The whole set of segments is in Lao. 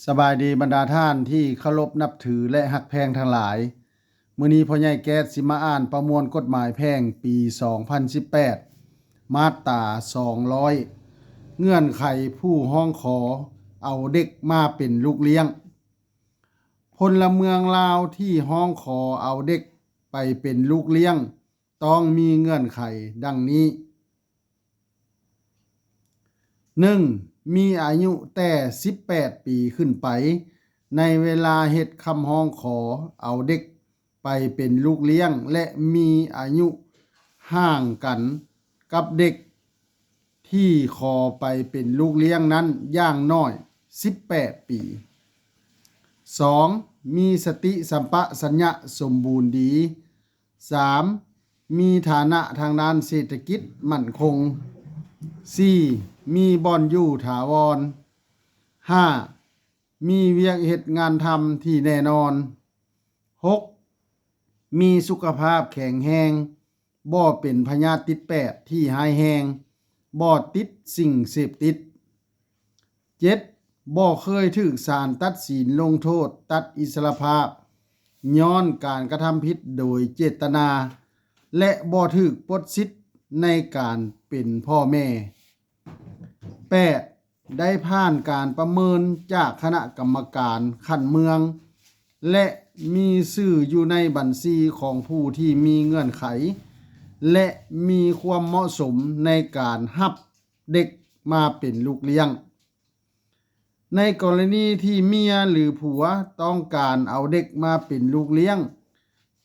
ສະບາຍດີບັນດາທ່ານທີ່ເຄົາລົບນັບຖື ແລະ ຮັກແພງທັງຫຼາຍ. ມື້ນີ້ພໍ່ໃຫຍ່ແກ້ດຊິມາອ່ານປະມວນກົດໝາຍແພ່ງປີສອງພັນສິບແປດ ມາດຕາສອງຮ້ອຍ ເງື່ອນໄຂຜູ້ຮ້ອງຂໍເອົາເດັກມາເປັນລູກລ້ຽງ. ພົນລະເມືອງລາວທີ່ຮ້ອງຂໍເອົາເດັກໄປເປັນລູກລ້ຽງ ຕ້ອງມີເງື່ອນໄຂດັ່ງນີ້. ໜຶ່ງ ມີອາຍຸແຕ່ສິບແປດປີຂຶ້ນໄປ ໃນເວລາເຮັດຄຳຮ້ອງຂໍເອົາເດັກໄປເປັນລູກລ້ຽງ ແລະ ມີອາຍຸຫ່າງກັນກັບເດັກທີ່ຂໍໄປເປັນລູກລ້ຽງນັ້ນຢ່າງໜ້ອຍສິບແປດປີ. ສອງ ມີສະຕິສຳປະສັນຍະສົມບູນດີ. ສາມ ມີຖານະທາງດ້ານເສດຖະກິດໝັ້ນຄົງ. ສີ່ ມີບ່ອນຢູ່ຖາວອນ. ຫ້າ ມີວຽກເຮັດງານທຳທີ່ແນ່ນອນ. ຫົກ ມີສຸຂະພາບແຂງແຮງ, ບໍ່ເປັນພະຍາດຕິດແປດທີ່ຮ້າຍແຮງ, ບໍ່ຕິດສິ່ງເສບຕິດ. ເຈັດ ບໍ່ເຄີຍຖືກສານຕັດສິນລົງໂທດຕັດອິດສະລະພາບ ຍ້ອນການກະທຳຜິດໂດຍເຈດຕະນາ ແລະ ບໍ່ຖືກປົດສິດໃນການເປັນພໍ່ແມ່. ແປດ ໄດ້ຜ່ານການປະເມີນຈາກຄະນະກຳມະການຂັ້ນເມືອງ ແລະ ມີຊື່ຢູ່ໃນບັນຊີຂອງຜູ້ທີ່ມີເງື່ອນໄຂ ແລະ ມີຄວາມເໝາະສົມໃນການຮັບເດັກມາເປັນລູກລ້ຽງ. ໃນກໍລະນີທີ່ເມຍ ຫຼື ຜົວຕ້ອງການເອົາເດັກມາເປັນລູກລ້ຽງ,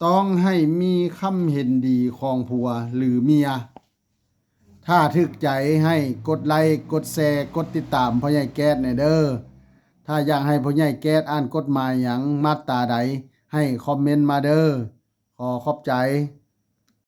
ຕ້ອງໃຫ້ມີຄຳເຫັນດີຂອງຜົວ ຫຼື ເມຍ. ຖ້າຖືກໃຈໃຫ້ກົດໄລ, ກົດແຊ, ກົດຕິດຕາມພໍ່ໃຫຍ່ແກ້ດແດ່ເດີ້. ຖ້າຢາກໃຫ້ພໍ່ໃຫຍ່ແກ້ດອ່ານກົດໝາຍຫຍັງ ມາດຕາໃດ ໃຫ້ຄອມເມັນມາເດີ້. ຂໍຂອບໃຈ.